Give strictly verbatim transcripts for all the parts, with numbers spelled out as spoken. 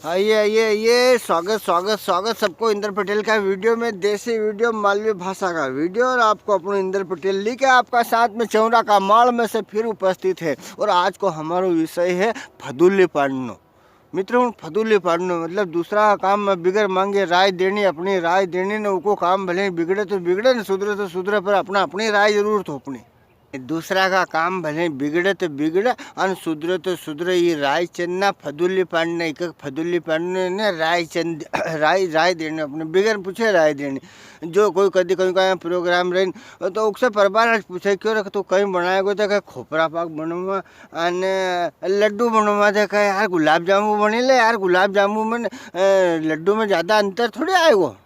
आइए, आइए, आइए, स्वागत, स्वागत, स्वागत सबको इंद्र पटेल का वीडियो में, देसी वीडियो, मालवी भाषा का वीडियो। और आपको अपनो इंद्र पटेल लेके आपका साथ में चौरा का माल में से फिर उपस्थित है। और आज को हमारो विषय है फदूली पाड़नो। मित्र, हुण फदूली पाड़नो मतलब दूसरा का काम में बिगर मांगे राय देनी, अपनी राय देनी ने उको काम भले बिगड़े तो बिगड़े, ने सुधरे तो सुधरे, पर अपना, अपनी राय जरूर थोपनी। दूसरा का काम भले बिगड़े तो बिगड़े, अन सुधरे तो सुधरे, ये राय चन्ना फदूली पाड़ना, इके फदूली पाड़ने ने राय चंद, राय, राय देने अपने, बिगर पूछे राय देने। जो कोई कदी कोई का यहाँ प्रोग्राम रही, तो उकसे परबार आज पूछे, "क्यों रे, तू कई बनाएगो?" तो कहे, "खोपरा पाक बनूंगा, अन लड्डू बनूंगा।" तो कहे, "यार, गुलाब जामुन बनी ले यार, गुलाब जामुन में, अ, लड्डू में ज्यादा अंतर थोड़ी आएगो।"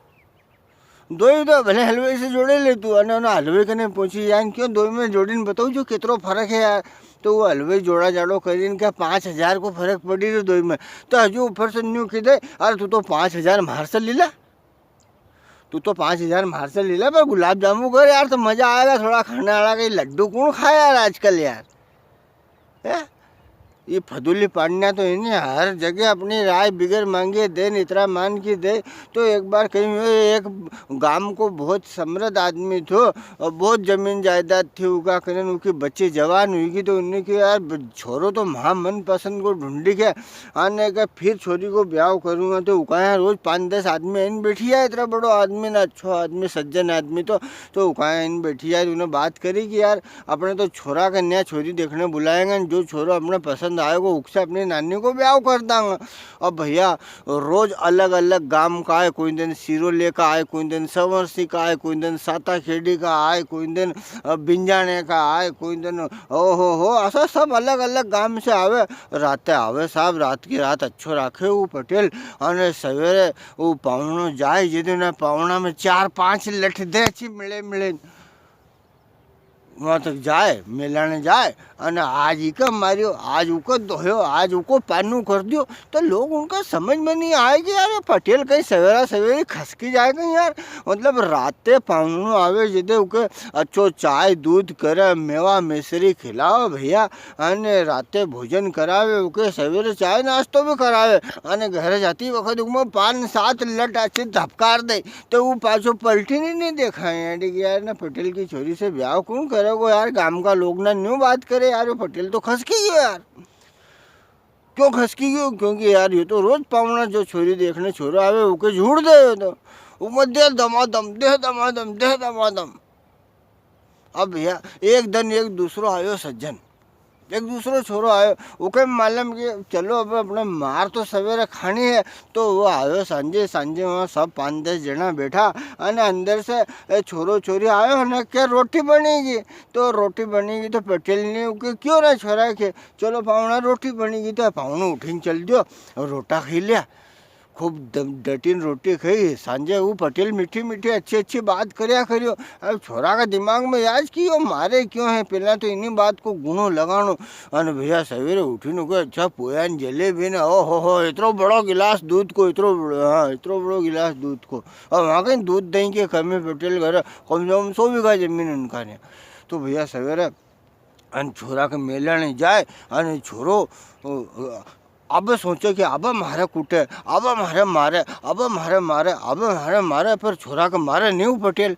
दोई तो भले हलवाई से जोड़े ले तू, अने उन्हें हलवाई कने पहुंची जाए, "क्यों दोई में जोड़ीने बताओ जो कितरो फर्क है यार?" तो वो हलवाई जोड़ा जाड़ो करीन के पाँच हजार को फर्क पड़ी रह्यो दोई में। तो हजू ऊपर से न्यू कह दे, "अरे तू तो पाँच हजार म्हार से ले ला, तू तो पाँच हजार म्हार से ले ला, पर गुलाब जामुन कर यार, तो मजा आएगा थोड़ा खाने वाला।" कहीं लड्डू कौन खाए यार आजकल यार? हैं? ये फदूली पाड़ना तो इन्हें हर जगह अपनी राय बिगर मांगे दे, इतरा मान की दे। तो एक बार कहीं हुए, एक गांव को बहुत समृद्ध आदमी थो और बहुत जमीन जायदाद थी उका कने, उकी बच्ची जवान हुई गई, तो उन्हें की, "यार, ब-, छोरो तो म्हा मनपसंद को ढूंढी के आने के, फिर छोरी को ब्याह करूंगा।" तो उका यहाँ रोज पाँच दस आदमी आइन बैठी जाए, इतना बड़ो आदमी ना, अच्छो आदमी, सज्जन आदमी, तो, तो उका यहाँ आइन बैठी जाए, उन्हें बात करी कि, "यार, अपने तो छोरा के न्या छोरी देखने बुलाएंगे, जो छोरो अपने पसंद आएगो, उकसे अपनी नानी को ब्याह कर देंगे।" अब भैया, रोज अलग-अलग गाम का आए, कोई दिन सिरोले का आए, कोई दिन संवरसी का आए, कोई दिन साताखेड़ी का आए, कोई दिन, अ, बिंजाने का आए, कोई दिन, ओ हो हो, ऐसा सब अलग-अलग गाम से आवे। राते आवे साहब, रात की रात अच्छो राखे वो पटेल, अने सवेरे वो पावणो जाए, जिदे ने पावणा में चार पांच लठ दे, अच्छी मिले मिले। वहाँ तक जाए, मेलाने जाए, अने आज इका मारियो, आज उको धोयो, आज उको पानू कर दियो, तो लोग उनका समझ में नहीं आए कि यार, ये पटेल कहीं सवेरा सवेरी खसकी जाए कहीं यार। मतलब, राते पावणो आवे, जिदे उके अच्छो चाय दूध करे, मेवा मिश्री खिलावे भैया, अने राते भोजन करावे, उके सवेरे चाय नाश्तो भी करावे, अने घर जाती वखत उकमें पान सात लट अच्छी धपकार दे, तो वो पाछो पलटी ने नहीं देखा है यार, कि यार, ना पटेल की छोरी से ब्याह कौन करेगो यार? गांव का लोग ना न्यू बात करे यार, वो पटेल तो खसकी गयो यार। क्यों खसकी गयो? क्योंकि यार, ये तो रोज पावणा जो छोरी देखने छोरो आवे, उके झूड़ दे, ये तो उकमें दे दमादम, दे दमादम, दे दमादम। अब भैया, एक दिन एक दूसरो आयो सज्जन, एक दूसरो छोरो आयो, उके मालूम कि चलो, अब अपने मार तो सवेरे खानी है, तो वो आयो सांझे। सांझे वहाँ सब पाँच दस जना बैठा, अने अंदर से ए छोरो छोरी आयो ने के, "रोटी बनेगी?" तो रोटी बनेगी, तो पटेल ने उके, "क्यों रे छोरा?" के, "चलो पावणा, रोटी बनेगी।" तो पावणो उठीन चल दियो और रोटा खाई लिया। खूब दम-, डटीन रोटी खाई। सांझे वो पटेल मीठी मीठी अच्छी अच्छी बात करया करियो। अब छोरा का दिमाग में याद कि यो मारे क्यों है, पहला तो इन्हीं बात को गुणो लगाणो। अने भैया सवेरे उठीन उके अच्छा पोया ने जलेबी ने, ओ हो हो, इतरो बड़ो गिलास दूध को, इतरो बड़ो, हाँ, इतरो बड़ो गिलास दूध को। अब वहाँ कहीं दूध दही की कमी, पटेल घर कम से कम सौ बीघा जमीन उनका ने। तो भैया सवेरे अन छोरा के मेलने जाए, अन छोरो, अ, अब सोचे कि अब म्हारे कूटे, अब म्हारे मारे, अब म्हारे मारे, अब म्हारे मारे, पर छोरा के मारे नी वो पटेल।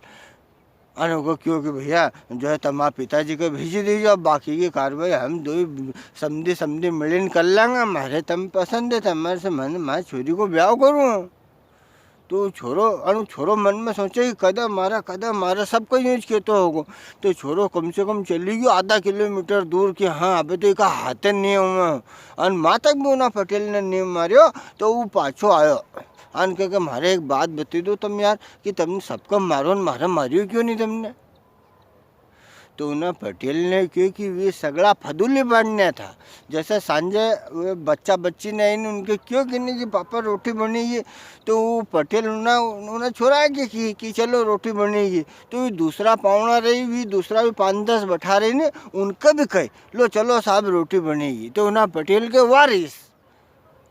अन उको क्यों कि भैया, जो है तमारे पिताजी के भेजी दीजो, अब बाकी की कार्रवाई हम दो ही समधी समधी मिलीन कर लांगा, म्हारे तम पसंद है, तमारे से मन, म्हारी छोरी को ब्याव करूँ। तो छोरो, अनु छोरो मन में सोचे कि कदे मारा, कदे मारा, सबको यूं ज कहतो होगो। तो छोरो कम से कम चली गयो आधा किलोमीटर दूर कि हाँ, अबे तो इका हाथे नी आवे। अन माँ तक भी उना पटेल ने नी मारियो, तो वो पाछो आयो। अन कहे कि, "म्हारे एक बात बता दो तम यार, कि तमने सबको मारो न म्हारे मारियो क्यों नी तमने?" तो उन्हें पटेल ने क्यो कि वे सगळा फदूली पाड़ना था। जैसे सांझे वे बच्चा बच्ची ने आईने उनके क्यो कि नी कि पापा रोटी बनी गई, तो वो पटेल उन्हें, उन्हें छोरा के कि, कि चलो रोटी बनी गई। तो वे दूसरा पावणा रही, वे दूसरा भी पाँच दस बैठा रही ने, उनके भी कहे, "लो चलो साहब रोटी बनी गई।" तो उन्हें पटेल के वारिस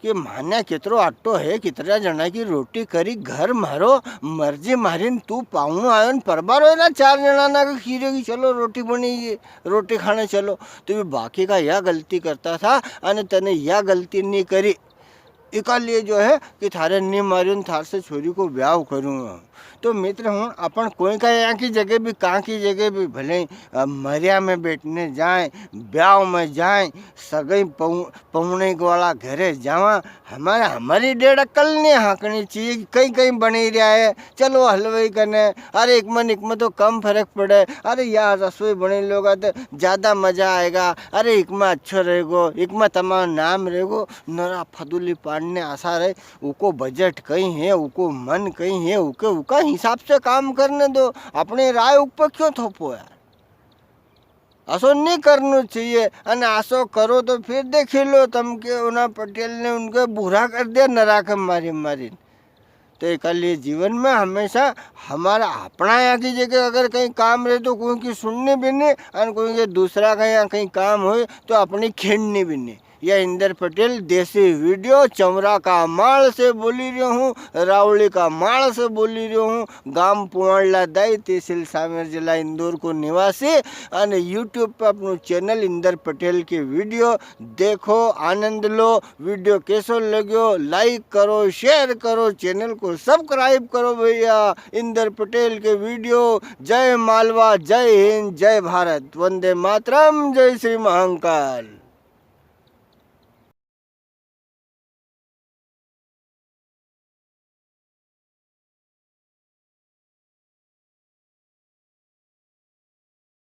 कि म्हाने कितरो आटो है, कितरा जना की रोटी करी, घर म्हारो, मर्जी म्हारी न तू पावणो आयो न परबारो है ना, चार जना ना के खीरे की चलो रोटी बनी गई, रोटी खाने चलो। तो वे बाकी का या गलती करता था, अने तने या गलती नी करी। इका लिए जो है कि थारे नी मारूँ, थार से छोरी को ब्याव करूँ। तो मित्र हुण, अपन कोई का यहाँ की जगह भी, कहाँ की जगह भी, भले, अ, मरिया में बैठने जाए, ब्याव में जाए, सगई पहु-, पहुने वाला घरे जावा, हमारे, हमारी डेढ़ अक्कल नी हाँकनी चाहिए कि कई, कई बनी रहा है, चलो हलवाई कने, अरे इकमें, इकमें तो कम फर्क पड़े, अरे यार रसोई बनी लोगा तो ज्यादा मजा आएगा, अरे इकमें अच्छो रहेगो, इकमें तमारो नाम रहेगो, नरा फदूली पाड़ने आसा रहे, उको बजट कई है, उको मन कई है, उके, उका हिसाब से काम करने दो, अपने राय ऊपर क्यों थोपो यार? असो नी करनो चाहिए। अने असो करो तो फिर देखी लो तम के उना पटेल ने उनके बुरा कर दिया नरा के मारी मारी। तो इका लिए जीवन में हमेशा हमारा अपना यहाँ की जगह अगर कई काम रहे तो कोई की सुननी भी नी, अने कोई के दूसरा का यहाँ कई काम होए तो अपनी खिंडनी भी नी। या इंदर पटेल देसी वीडियो चौरा का माल से बोली रह्यो हूँ, रावली का माल से बोली रह्यो हूँ, गाम पुवाड़ला दाई, तहसील सांवेर, जिला इंदौर को निवासी। अने YouTube पे अपनो चैनल इंदर पटेल के वीडियो देखो, आनंद लो। वीडियो कैसो लग्यो, like करो, share करो, चैनल को subscribe करो भैया। इंदर पटेल के वीडियो। जय मालवा, जय हिंद, जय भारत, वंदे मातरम, जय श्री महाकाल।